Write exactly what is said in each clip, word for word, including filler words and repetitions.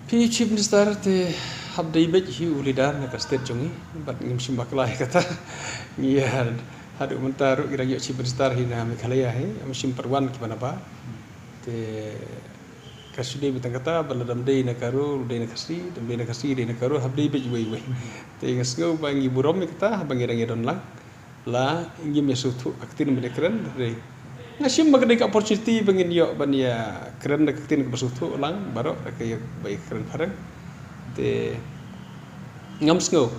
Phi Chief Minister te hap dei beit hi u leader na ka state jong ngi, bad ngim shym bakla ïa kata. Ngi ïa haduh mynta ruh ngi dang ïoh Chief Minister hi na Meghalaya hi, ngim shym pat wan kiba nabar. Te ka shu dei beit tang kata, ba lada ym dei na ka Garo, dei na Khasi, lada ym dei na Khasi, dei na ka Garo, hap dei beit uwei uwei. Te nga sngew ba ngi burom ïa kata, ba ngi dang ïa don lang. La ngim ïa sngewthuh ka ktien ban ïa kren, hynrei nga shim ba ka dei ka opportunity ba ngin ïoh ban ïa kren da ka ktien kaba sngewthuh lang baroh, da ka ïa ba ïa kren phareng. Te ngam sngew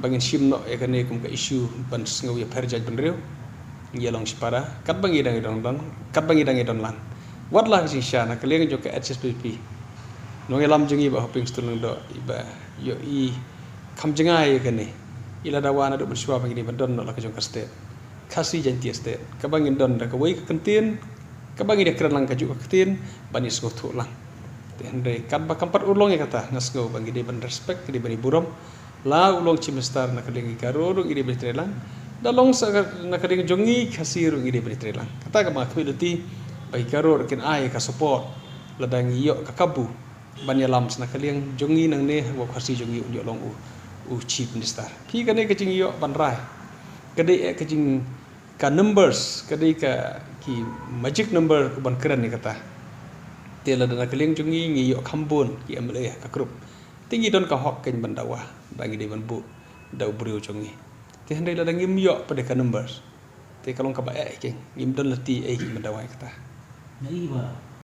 ba ngin shim noh ïa kane kum ka issue ban sngew ïapher jaitbynriew. Ngi ïa long shipara katba ngi dang ïa don, don, katba ngi dang ïa don lang. Wat la ka jingshisha na ka liang jong ka H S P P, nongïalam jong ngi Bah Hoping Stone Lyngdoh, i ba ïohi kham jngai ïa kane. I lada wan naduh mynshuwa ba ngin ïa don noh la ka jong ka state, Khasi Jaintia State, kaba ngin don da kawei ka kyntien, kaba ngin ïa kren lang kajuh ka ktien, ban ïa sngewthuh lang. Te hynrei katba kam pat urlong ïa kata, nga sngew ba ngi dei ban respect, ngi dei ban ïa burom. La u long Chief Minister na ka liang ki Garo ruh ngi dei ban ïa trei lang. Da long sa ka, na ka liang jong ngi Khasi ruh ngi dei ban ïa trei lang. Kata kaba nga khmih lynti, ba ki Garo ruh kin ai ka support lada ngi ïoh ka kabu ban ïalam sa na ka liang jong ngi nangne, ba u Khasi jong ngi un ïoh long u, u Chief Minister. Phi, kane ka jingïoh ban rai ka dei eh ka jing, ka numbers, ka dei ka, ki magic number ka ban kren ïa kata. Te lada na ka liang jong ngi ngi ïoh kham bun ki M L A ha ka group, te ngi don ka hok kein ban dawa ba ngi dei ban buh da u briew jong ngi. Te hynrei lada ngim ïoh pat de ka numbers, te ka long kaba eh kein, ngim don lynti ei kein ban dawa ïa kata. Nga i ba